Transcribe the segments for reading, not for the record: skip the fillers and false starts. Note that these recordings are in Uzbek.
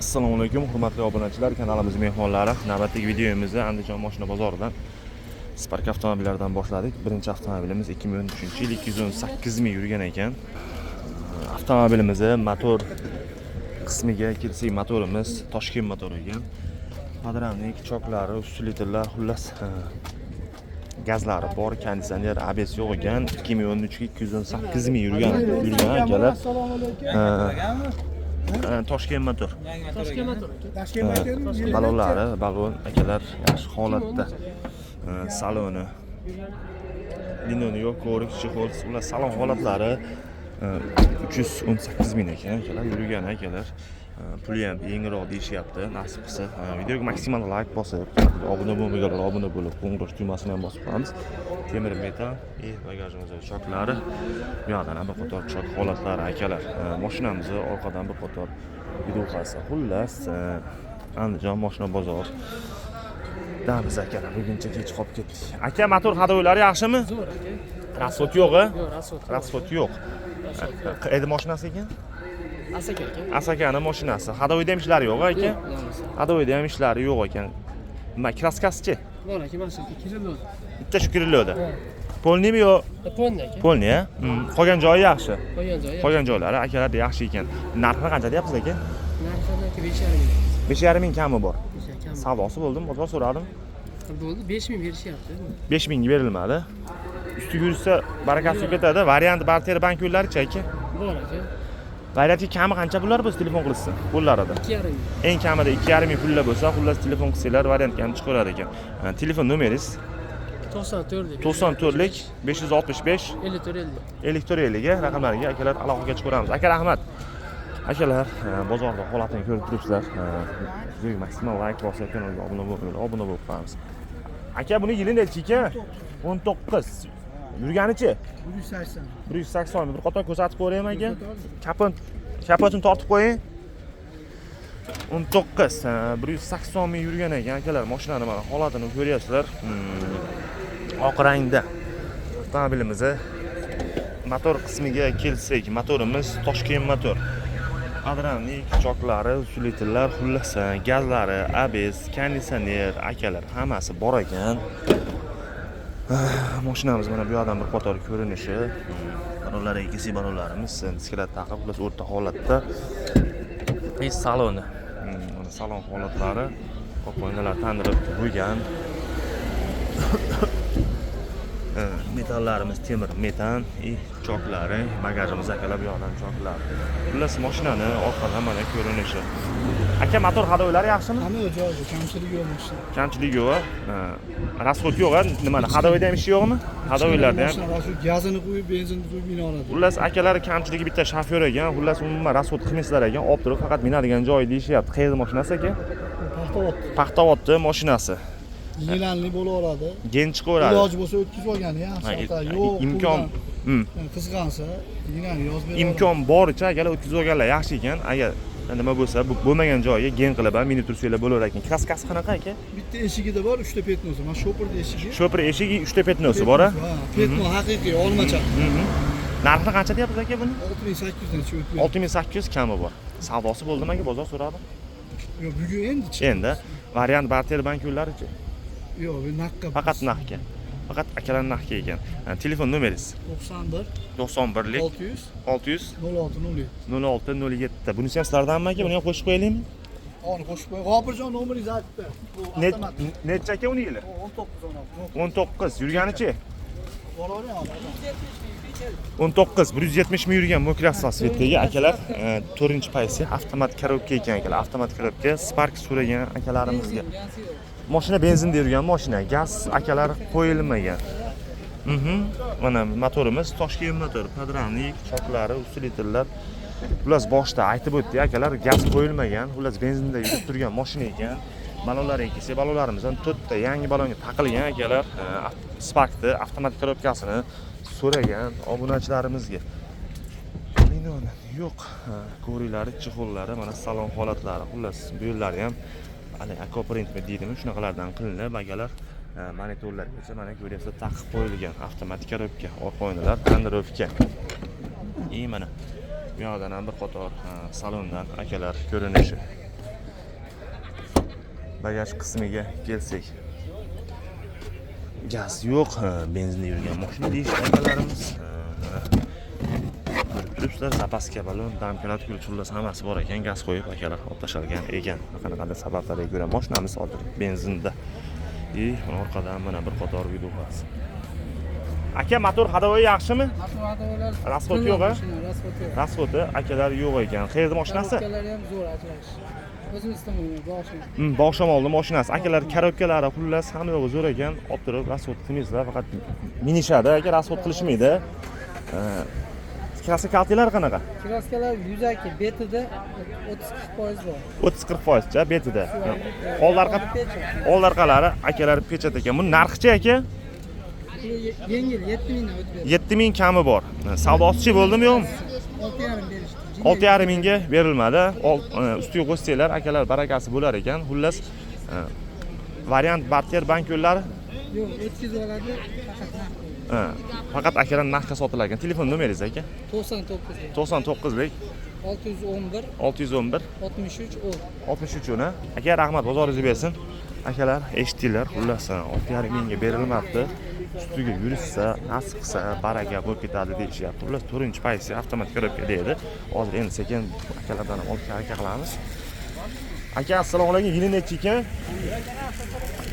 Assalomu alaykum, hurmatli obunachilar, kanalimiz mehmonlari. Navbatdagi videomizni Andijon mashina bozoridan Spark avtomobillaridan boshladik. Birinchi avtomobilimiz 2013-yil, 218 ming yurgan ekan. Avtomobilimizni motor qismiga kelsak, motorimiz Toshkent motori ekan. Подрамник, choklari, усилитель lar, xullas, gazlari bor, konditsioner, ABS yo'q ekan. 2013 ga 218 ming yurgan akalar. Assalomu alaykum. Toshkent motor. Toshkent motor. Toshkent motor. Balonlari, balon akalar, yaxshi holatda. Saloni. Linoni yo'q, коврик, чехол, ular salon holatlari 318 ming ekan akalar, yurgan akalar. Puli ham yengilroq deyishyapti, nasib qilsa. Videoga maksimal layk bosib, obuna bo'lmaganlar obuna bo'lib, qo'ng'iroq tugmasini ham bosib qo'yamiz. Temir metal и bagajimizda choklari, bu yoqdan ham bir qator chok holatlari akalar. Mashinamizni orqadan bir qator videoxasi. Xullas, Andijon mashina bozor damiz akalar, buguncha kech qolib ketdik. Aka, motor ходовой lari yaxshimi? Zo'r, aka. Расход yo'q, a? Yo'q, расход. Расход yo'q. Расход yo'q. Qayerda mashinasi ekan? Asaka, aka. Asakani mashinasi. Ходовой da ham ishlari yo'q, aka? Yo'q, xudo. Ходовой da ham ishlari yo'q ekan. Nima, краска sichi? Bor, aka, mana shu kirildi. Bitta shu kiriladi. Ha. Полный mi yo Полный, aka. Полный, a? Qolgan joyi yaxshi. Qolgan joyi. Qolgan joylari akalarda yaxshi ekan. Narxini qancha deyapsiz, aka? Narxini, aka, 5,5 ming. 5,5 ming kami bor. Kam. Savdosi bo'ldimi? Bozor so'radim. Bo'ldi, 5 ming berishyapti. 5 mingga berilmadi. Ustiga yursa barakasi bo'lib ketadi. Variant barter bank yo'llarichi, aka? Bor, aka. Variantga kami qancha pullar bo'lsa telefon qilishsin qo'llarida? 2,5 ming. Eng kamida 2,5 ming pullar bo'lsa, xullas, telefon qilsanglar, variantga ham chiqaverar ekan. Ha, telefon nomeringiz? 94. 94lik 565 54 50. 54 50 raqamlariga akalar aloqaga chiqaveramiz. Aka, rahmat. Akalar, bozorda holatini ko'rib turibsizlar. Videoga maksimal layk bosib, kanalga obuna bo'linglar, obuna bo'lib qo'yamiz. Aka, buni yili nechi ekan? 19. Yurganichi? 180. 180. Bir qator ko'rsatib qo'yaymi, aka? Kapotini tortib qo'ying. 19, 180 ming yurgan ekan akalar. Mashinani mana holatini ko'ryapsizlar. Oq rangda. Avtomobilimizni motor qismiga kelsak, motorimiz Toshkent motor. Подрамник, choklari, усилитель lar, xullas, gazlari, ABS, konditsioner, akalar, hammasi bor ekan. Mashinamiz mana bu yoqdan bir qator ko'rinishi. Balonlarga kelsak, balonlarimiz disklar taqib, xullas, o'rta holatda. И saloni. Mana salon holatlari, oq oynalar tandirib qo'ygan. Metallarimiz temir metan и choklari, bagajimiz akalar, bu yoqdan choklar. Xullas, mashinani orqadan mana ko'rinishi. Aka, motor ходовой lari yaxshimi? Hamma joyida, kamchilik yo'q mashina. Kamchilik yo'q, a? Расход yo'q, a? Nimani? Ходовой da ham ishi yo'qmi? Ходовой larda ham. Mashina shu gazini quyib, benzinni quyib mina oladi. Xullas, akalar, kamchiligi bitta shofyor ekan. Xullas, umuman расход qilmaysizlar ekan. Olib turib faqat minadigan joyi deyishyapti. Qayerda mashinasi, aka? Paxtavodda. Paxtavodda mashinasi. Yilanli bo'la oladi. Gen chiqaveradi. Iloji bo'lsa o'tkazib olgani yaxshi. Ha, Ota, yo'q. Imkon Qizg'ansa, yilani yozib beradi. Imkon boricha akalar, o'tkazib olganlar yaxshi ekan. Agar nima bo'lsa, bu bo'lmagan joyiga gen qilib ham minib tursanglar bo'lar ekan. Краска si qanaqa, aka? Bitta eshigida bor, uchta пятно si. Mana shopirda eshigi. Shopir eshigi, uchta пятно si bor, a? Ha, пятно haqiqiy olmacha. Narxini qancha deyapsiz, aka, buni? 6800 dan o'tib. 6800 kami bor. Savdosi bo'ldimi, aka? Bozor so'radim. Yo'q, bugun endi chiqdi. Endi variant barter bank yo'llarichi? Yo'q, bu naqqa. Faqat naqdga. Faqat akalar naqdga ekan. Ha, telefon nomeringiz? 91 91lik 600 600 06 07. 06 07. Bunisi ham sizlardanmi, aka? Buni ham qo'shib qo'yaylikmi? Oni qo'shib qo'ying. G'ofurjon, nomeringizni aytib ber. Bu avtomat. Necha, aka, uni yili? 19 16. 19. Yurganichi? Boravering. 19, 170 ming yurgan мой цвет dagi akalar, to'rtinchi paysi, avtomat коробка ekan akalar, avtomat коробка Spark so'ragan akalarimizga. Mashina benzinda yurgan mashina, gaz akalar qo'yilmagan. Mana motorimiz Toshkent motor, подрамник, choklari, усилитель lar. Xullas, boshida aytib o'tdik akalar, gaz qo'yilmagan, xullas, benzinda yurib turgan mashina ekan. Balonlarga kelsak, balonlarimiz ham to'rtta yangi balonga taqilgan akalar, Sparkni avtomat коробка sini so'ragan obunachilarimizga. Minoni yo'q, коврик lari, чехол lari, mana salon holatlari, xullas, bu yerlari ham hali akoprintmi deydimi, shunaqalardan qilinib akalar, monitorlargacha mana ko'ryapsiz taqib qo'yilgan, avtomat коробка, orqa oynalar тонировка. И mana bu yoqdan ham bir qator salondan akalar ko'rinishi. Bagaj qismiga kelsak, gaz yo'q, benzinda yurgan mashina deyishdi akalarimiz. Ko'rib turibsizlar, запаска balon, домкрат, ключ, hammasi bor ekan. Gaz qo'yib akalar olib tashalgan ekan. Qanaqadir sabablarga ko'ra mashinamiz hozir benzinda. И orqadan mana bir qator видюха si. Aka, motor ходовой yaxshimi? Расход yo'q, a? Расход yo'q. Расход i akalar yo'q ekan. Qayerda mashinasi? Коробка lari ham zo'r ajralish. O'zimiz tomondan boshim. Bog'shamolni mashinasi. Akalar, коробка lari, xullas, hamma yo'g'i zo'r ekan. Olib turib расход qilmaysizlar, faqat minishadi aka, расход qilishmaydi. Краска kaltaklari qanaqa? Краска lar yuzaki betida 30-40% bor. 30-40 foizcha betida. Old arqa Печать. Old orqalari akalar печать ekan. Buni narxichi, aka? Bu yengil 7 mingdan o'tib berdi. 7 ming kami bor. Savdosichi bo'ldimi, yo'qmi? 6,5 berishdi. 6,5 mingga berilmadi. Ustiga qo'shsanglar akalar, barakasi bo'lar ekan. Xullas, variant barter bank yo'llari. Yo'q, o'tkazib oladi, faqat naqd. Ha, faqat akalar naqdga sotilar ekan. Telefon nomeringiz, aka? 99 99 lik 611 611 63 10. 63 uni. Aka, rahmat, bozoringizni bersin. Akalar, eshitdinglar, xullas, 6,5 mingga berilmabdi. Ustiga yurishsa, nasib qilsa, baraka bo'lib ketadi deyishyapti. Xullas, to'rtinchi pozitsiya avtomat коробка deydi. Hozir endi sekin akalardan ham olishga harakat qilamiz. Aka, assalomu alaykum. Yili nechi ekan?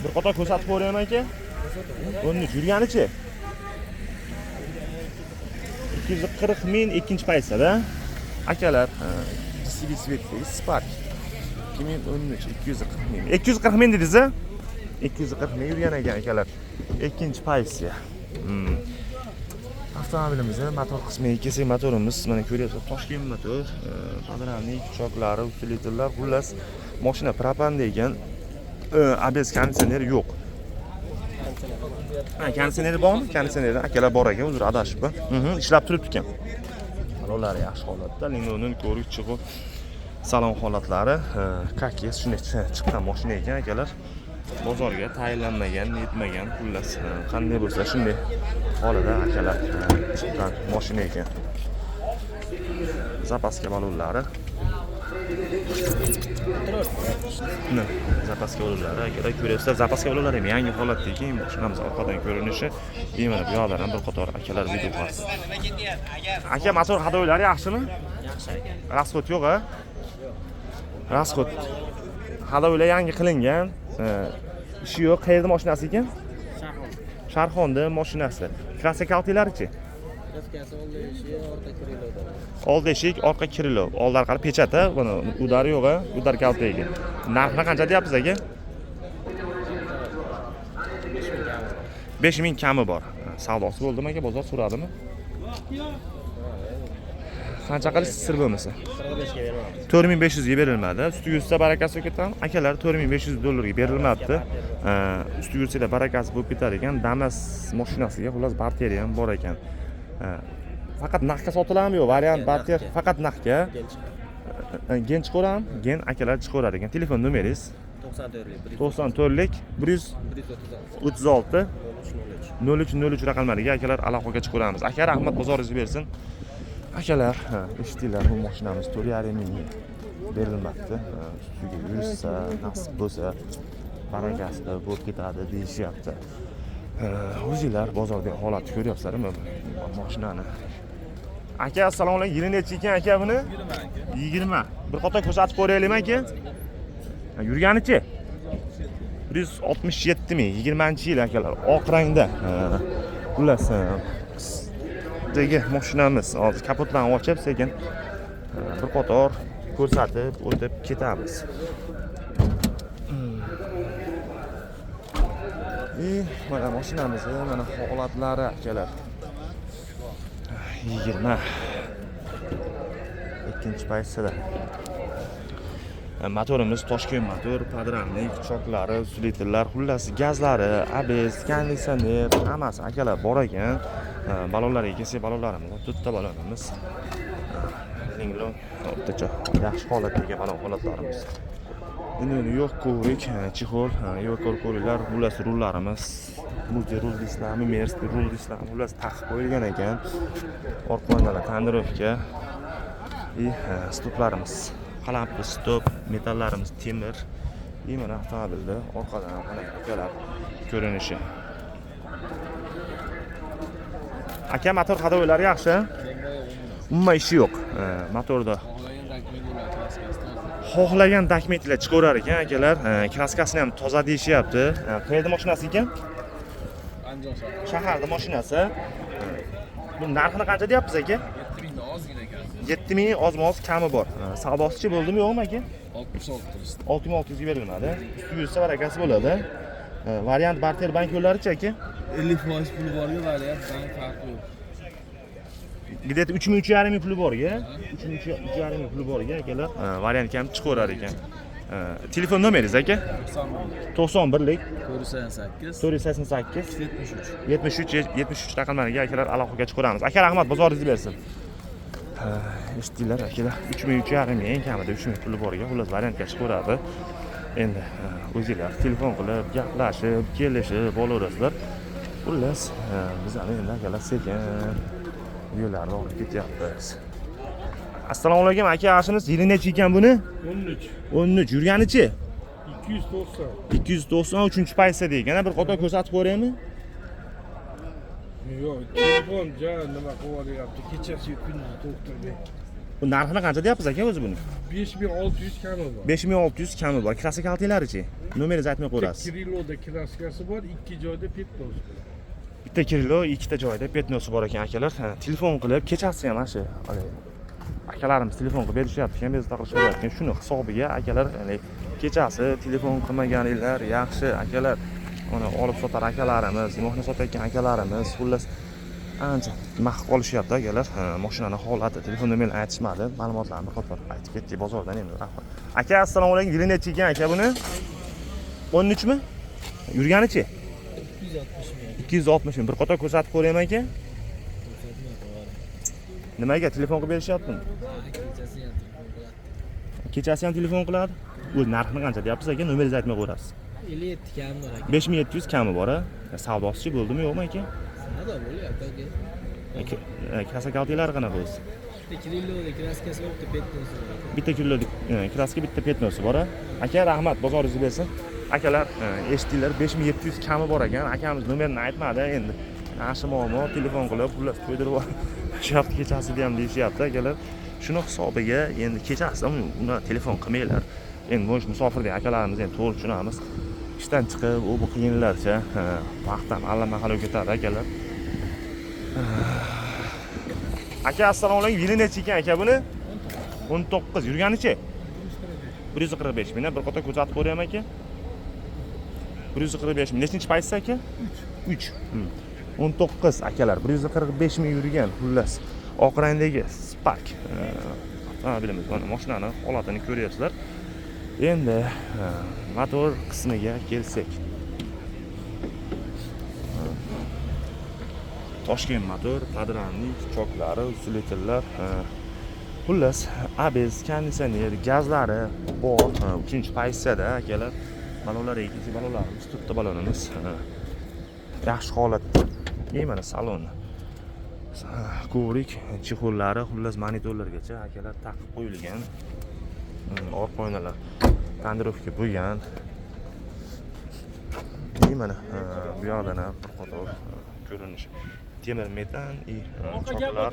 Bir qator ko'rsatib qo'yaman, aka. 13 yurganichi? 240 ming, ikkinchi pozitsiyada. Akalar, GCB цвет dagi Spark 2013, 240 ming. 240 ming dedingiz a? 240 ming yurgan ekan, akalar. Ikkinchi pozitsiya. Avtomobilimizni motor qismiga kelsak, motorimiz mana ko'ryapsiz, Toshkent motor, подрамник, choklari, усилитель lar, xullas, mashina propanda ekan. ABS, konditsioner yo'q. Ha, konditsioneri bormi? Konditsioneri akalar bor ekan, uzr, adashibman. Ishlab turibdi ekan. Balonlari yaxshi holatda, Linoning ko'rik chig'i salon holatlari, как есть shunday chiqqan mashina ekan, akalar. Bozorga tayinlanmagan, netmagan, xullas, qanday bo'lsa shunday holida akalar chiqqan mashina ekan. Запаска balonlari. Mana запаска balonlari, akalar, ko'ryapsizlar, запаска balonlari ham yangi holatda ekan. Mashinamiz orqadan ko'rinishi, и mana bu yoqdan ham bir qator akalar видюха si. Aka, motor ходовой lari yaxshimi? Yaxshi, aka. Расход yo'q, a? Расход. Ходовой lar yangi qilingan. Ishi yo'q. Qayerda mashinasi ekan? Sharxon. Sharxonda mashinasi. Краска kaltaklarichi? Краска si oldi eshigi, orqa крыло da. Old eshik, orqa крыло. Old orqali печать, a? Buni удар i yo'q, a? Удар kaltagi. Narxini qancha deyapsiz, aka? 5 ming kami. 5 ming kami bor. Savdosi bo'ldimi, aka? Bozor so'radimi? Qancha qilish sir bo'lmasa? 45ga beramiz. 4500 ga berilmadi. Ustiga yursa barakasi bo'lib ketadi. Akalar, 4500 dollarga berilmabdi. Ustiga yursanglar barakasi bo'lib ketar ekan. Damas mashinasiga xullas barteri ham bor ekan. Faqat naqdga sotiladimi, yo'q? Variant barter Naqdga. Faqat naqdga. Gen chiqaveradimi? Gen akalar chiqaverar ekan. Telefon nomeringiz? 94lik 94 lik 136 136 03 03. 03 03 raqamlariga akalar aloqaga chiqaveramiz. Aka, rahmat, bozoringizni bersin. Akalar, ha, eshitdinglar, bu mashinamiz 4,5 mingga berilmabdi. Ha, ustiga yurishsa, nasib bo'lsa, barakasi bo'lib ketadi deyishyapti. Ha, o'zinglar bozordagi holatni ko'ryapsizlar mashinani. Aka, assalomu alaykum. Yili nechi ekan, aka, buni? 20. Bir qator ko'rsatib ko'raylikmi, aka? Ha, yurganichi? 167 ming, 20-yil, akalar, oq rangda. Ha, xullas, dagi mashinamiz hozir kapotlarni ochib sekin bir qator ko'rsatib o'tib ketamiz. И mana mashinamizni mana holatlari, akalar. 20, ikkinchi pozitsiyada. Motorimiz Toshkent motor, подрамник, choklari, усилитель lar, xullas, gazlari, ABS, konditsioner, hammasi akalar bor ekan. Balonlarga kelsak, balonlarimiz to'rtta balonimiz. Linglong o'rtacha yaxshi holatdagi balon holatlarimiz. Endi uni yo'q, коврик, чехол, yo'q, ko'ringlar, xullas, rullarimiz multi rul deysizlarmi, Merc rul deysizlarmi, xullas, taqib qo'yilgan ekan. Orqa oynalar тонировка и stoplarimiz qalampir stop, metallarimiz temir. И mana avtomobilda orqadan mana akalar ko'rinishi. Aka, motor ходовойлari yaxshi? Umuman ishi yo'q. Motorda xohlagan dokumentlar chiqaverar ekan akalar. Kraskasini ham toza deyishyapti. Qayerda mashinasi ekan? Andijon shahri. Shaharda mashinasi. Bu narxini qancha deyapsiz aka? 7000 dan ozgina kam. 7000 ozma-oz kami bor. Savdosichi bo'ldimi yo'qmi aka? 66 qilishdi. 6600 ga berilmadi. Ustiga yursa barakasi bo'ladi. Variant barter bank yo'llarichi aka? 50% puli borga variant bank farqi yo'q. Где-то 3000 3,5 ming puli borga. 3000 3,5 ming puli borga akalar. Variantga ham chiqaverar ekan. Telefon nomeringiz aka? 91 91lik 488 488 73. 73 73 raqamlariga akalar aloqaga chiqaramiz. Aka, rahmat, bozoringizni bersin. Eshitdinglar akalar, 3000 3,5 ming eng kamida 3000 puli borga xullas variantga chiqaveradi. Endi o'zinglar telefon qilib, gaplashib, kelishib olaverasizlar. Xullas, bizani endi akalar sekin yo'llarni olib ketyapmiz. Assalomu alaykum aka, yaxshimisiz? Yili necha ekan buni? 13. 13. Yurganichi? 290. 293 paysa degan. Bir qator ko'rsatib ko'raymi? Yo'q, telefon ja nima qilyapti? Kechasi kunduzi to'xtamay. Bu narxini qancha deyapsiz aka o'zi buni? 5600 kami bor. 5600 kami bor. Kraska kaltaklarichi? Nomeringizni aytmay qo'yasiz. Kiriloda kraskasi bor, ikki joyda petnosi bor. Bitta Kirilo, ikkita joyda petnosi bor ekan akalar. Telefon qilib, kechasi ham mana shu akalarimiz telefon qilib berishyapti ekan, bezovta qilishyapti ekan. Shuni hisobiga akalar, ya'ni kechasi telefon qilmaganinglar yaxshi akalar. Mana olib sotar akalarimiz, mashina sotayotgan akalarimiz, xullas ancha nima qilib qolishyapti akalar. Mashinani holati, telefon nomerini aytishmadi, ma'lumotlarni bir qator aytib ketdik bozordan endi. Rahmat. Aka, assalomu alaykum. Yili necha ekan aka buni? 13 mi? Yurganichi? 260 ming. 260 ming. Bir qator ko'rsatib ko'raymi aka? Nimaga telefon qilib berishyaptimi? Kechasi ham telefon qiladi. Kechasi ham telefon qiladi. O'z narxini qancha deyapsiz aka? Nomeringizni aytmay qo'yasiz. 57 kami bor aka. 5700 kami bor a? Savdosichi bo'ldimi yo'qmi aka? Savdo bo'lyapti aka. Kraska kaltaklari qanaqa o'zi? Bitta Kiriloda kraskasi bor, bitta petnosi bor. Bitta Kiriloda kraska, bitta petnosi bor a? Aka, rahmat, bozoringizni bersin. Akalar, eshitdinglar, 5700 kami bor ekan. Akamiz nomerini aytmadi endi. Ana shu muammo, telefon qilib, xullas to'ydirib yuborishyapti kechasida ham deyishyapti akalar. Shuni hisobiga endi kechasida uni telefon qilmanglar. Endi bo'sh musofirdek akalarimiz endi to'g'ri tushunamiz. Ishdan chiqib, u bu qiyinlarcha vaqt ham allamahala ketadi akalar. Aka, assalomu alaykum. Yili necha ekan aka buni? 19. Yurganichi? 145 ming. Bir qator ko'rsatib ko'raymi aka? 145 ming. Nechinchi paytsa aka? 3. 19 akalar, 145 ming yurgan, xullas. Oq rangdagi Spark avtomobilimiz. Mana mashinani holatini ko'ryapsizlar. Endi motor qismiga kelsak. Toshkent motor, podramnik, choklari, usilitellar, xullas ABS, konditsioner, gazlari bor. 3-pozitsiyada akalar. Balonlar ikkinchi balonlarimiz, to'rtta balonimiz yaxshi holatda. Mana salon. Kovrik, chexollari, xullas monitorlargacha akalar taqib qo'yilgan. Orqa oynalar tonirovka bo'lgan. Mana bu yoqdan ham bir qator ko'rinish. Temir metan i choklar.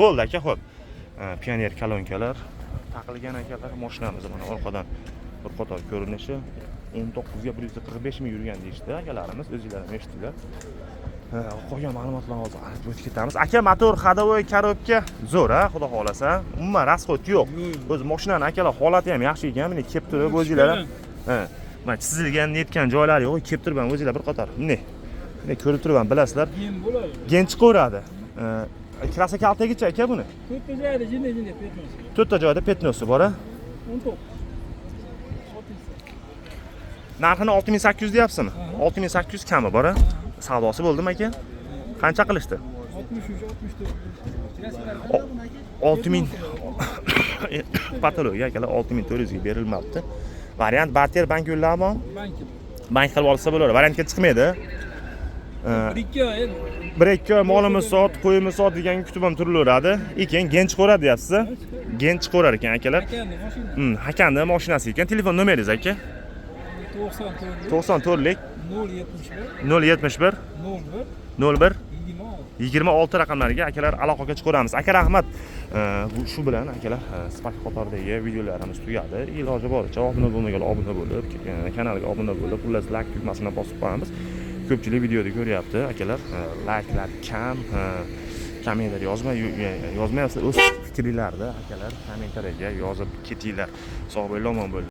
Bo'ldi aka, xo'p. Pioner kolonkalar taqilgan akalar. Mashinamiz mana orqadan bir qator ko'rinishi. 19 ga 145 ming yurgan deyishdi akalarimiz, o'zinglar ham eshitdinglar. Qolgan ma'lumotlarni hozir aytib o'tib ketamiz. Aka, motor, ходовой, korobka zo'r, ha, xudo xolasa. Umuman rasxod yo'q. O'zi mashinani akalar holati ham yaxshi ekan. Mana kelib turib o'zinglar ham, ha, mana chizilgan, netgan joylari yo'q, kelib turib ham o'zinglar bir qator. Bunday. Bunday ko'rib turib ham bilasizlar. Gen bo'ladi. Gen chiqaveradi. Kraska kaltagicha aka buni? To'rtta joyda jinday petnosi. To'rtta joyda petnosi bor, a? 19. Narxini 6800 deyapsizmi? 6800 kami bor, a? Savdosi bo'ldimi aka? Qancha qilishdi? 63, 64. 6000 patologiya akalar 6400 ga berilmabdi. Variant barter bank yo'llari bormi? Bank. Bank qilib olsa bo'ladi. Variantga chiqmaydi. 1-2 oy. 1-2 oy molimiz sot, qo'yimiz sot deganga kutib ham turilaveradi. Keyin gen chiqaveradi deyapsiz. Gen chiqaverar ekan akalar. Hakanda mashina. Hakanda mashinasi ekan. Telefon nomeringiz aka? To'qson to'rtlik. 94lik. 071. 071. 01. 01. 26. 26 raqamlariga akalar aloqaga chiqaveramiz. Aka, rahmat. Shu bilan, akalar, Spark qatoridagi videolarimiz tugadi. Iloji boricha obuna bo'lmaganlar obuna bo'lib, kanalga obuna bo'lib, xullas, layk tugmasini bosib qo'yamiz. Ko'pchilik videoda ko'ryapti, akalar, layklar kam, kommentariy yozmayapsizlar. O'z fikringlarni, akalar, kommentariyaga yozib ketinglar. Sog' bo'linglar, omon bo'linglar.